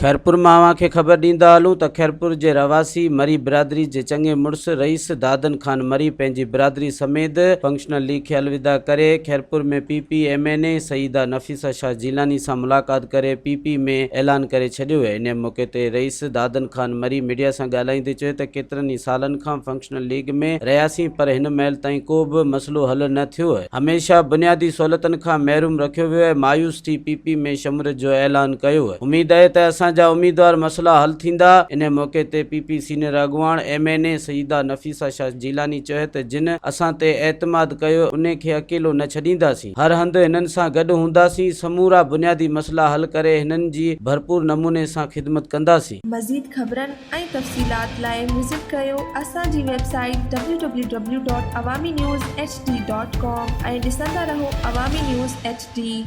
خيرپور مان اوهان کي خبر ڏيندا هلون ته خيرپور جي رهواسي مري برادري جي چڱي مڙس رئيس دادن خان مري پنهنجي برادري سميت فنڪشنل ليگ کي الوداع ڪري Khairpur ۾ P P M N A Syeda Nafisa Shah Jilani سان ملاقات ڪري پي پي ۾ اعلان ڪري ڇڏيو انهي موقعي تي رئيس دادن خان مري ميڊيا سان ڳالهائيندي چيو ته ڪيترن ئي سالن کان فنڪشنل ليگ ۾ رهياسين پر هن مهل تائين ڪو به مسئلو حل نه ٿيو هميشه بنيادي سهولتن کان محروم رکيو ويو ۽ مايوس ٿي پي پي ۾ شموليت جو اعلان ڪيو. اميد آهي ته اسان جا اميدوار مسئلا حل ٿيندا. انهي موقعي تي پي پي سينيئر اڳواڻ M N A Syeda Nafisa Shah Jilani چيو ته جن اسان تي اعتماد ڪيو انهي کي اڪيلو نه ڇڏينداسين. هر هنڌ هنن سان گڏ هونداسين. سمورا بنيادي مسئلا حل ڪري هنن جي ڀرپور نموني سان خدمت ڪنداسين. مزيد خبرن ۽ تفصيلات لاء وزٽ ڪريو اسان جي website W W W dot Awami news H D dot com ۽ ڏسندا رهو عوامي نيوز ايڇ ڊي.